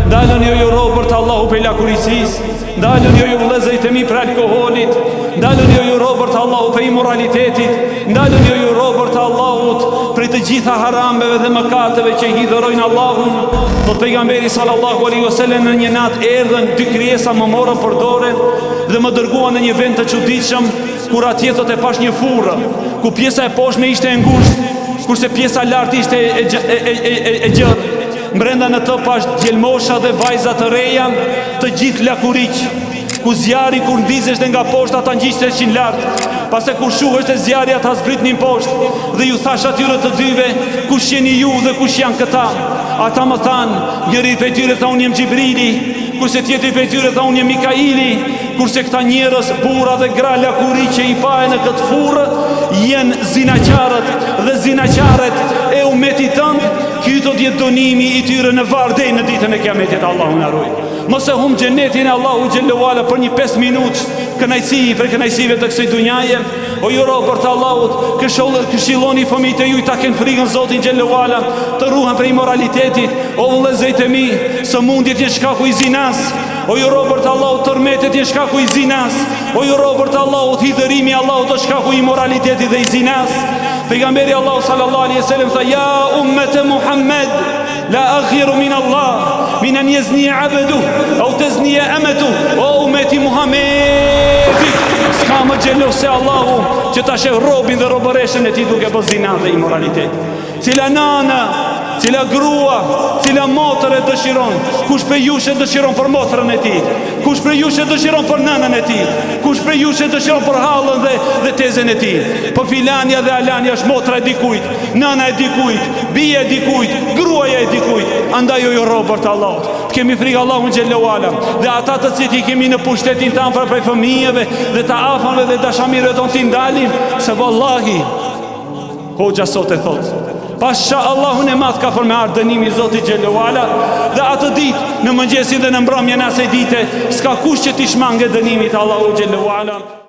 Ndaluni o ju robër të Allahut prej lakuriqësisë. Ndaluni o ju vëllezërit e mi prej alkoholit. Ndaluni o ju robër të Allahut prej imoralitetit. Ndaluni o ju robër të Allahut prej të gjitha harameve dhe mëkateve që hidhërojnë Allahun. Thotë pejgamberi sallallahu alaihi wasallam në një natë erdhën dy krijesa më morën për dore dhe më dërguan në një vend të çuditshëm kur atje thotë e pashë një furrë ku pjesa e poshtme ishte e ngushtë kurse pjesa lart ishte e e e e, e, e gjerë. Mbrenda në të pashë djelmosha dhe vajza të reja, të gjithë lakuriq, ku zjarri kur ndizeshte nga poshtë ata ngjiteshin lart, pastaj kur shuheshte zjarri ata zbritnin poshtë, dhe ju thashë atyre të dyve, kush jeni ju dhe kush janë këta? Ata më thanë, njëri prej tyre tha unë jam Xhibrili, kurse tjetri prej tyre tha unë jam Mikaili, Kurse këta njerëz, burra dhe gra lakuriq që i pae në këtë furrë, janë zinaqarët dhe zinaqaret e umetit tënd, ky do të jetë dënimi i tyre në varr deri në ditën e Kiametit, Allahu na ruaj. Mos e humb xhenetin e Allahut xhelle ue ala për një 5 minutë kënaqësi prej kënaqësive të kësaj dunjaje. O ju robër të Allahut, këshilloni fëmijët e juj ta kenë frikën Zotin xhelle ue ala, të ruhen prej imoralitetit. O vëllezërit e mi, sëmundjet janë shkaku i zinas. O ju robër të Allahut, tërmetet janë shkaku i zinas. O ju robër të Allahut, hidhërimi i Allahut është shkaku i imoralitetit dhe i zinas. Pejgamberi i Allahut sallallahu alaihi wasallam tha: "Ja ummete Muhammed, la aghyaru min Allah, min an yazni abdu au tazni amatu." O umeti Muhammedit, s'ka më xheloz se Allahu që ta sheh robin dhe robëreshën e tij duke bërë zina dhe imoralitet. Cila nana, cila grua, cila motër e dëshiron, kush prej jush e dëshiron për motrën e tij, kush prej jush e dëshiron për nënën e tij, kush prej jush e dëshiron për hallën dhe, dhe tezen e tij. Po filanja dhe alanja është motra e dikujt, nëna e dikujt, bija e dikujt, gruaja e dikujt. Andaj o ju robër të Allahut, të kemi frikë Allahun xhelle ue ala dhe ata të cilët i kemi në pushtetin tanë pra prej fëmijëve dhe të afërmve dhe dashamirëve tonë t'i ndalim se vallahi Hoxha sot e thotë, pasha Allahun e madh ka për me ardhë dënimi i Zotit xhelle ue ala, dhe atë ditë, në mëngjesin dhe në mbrëmjen e asaj dite, s'ka kush që t'i shmanget dënimit Allahut xhelle ue ala.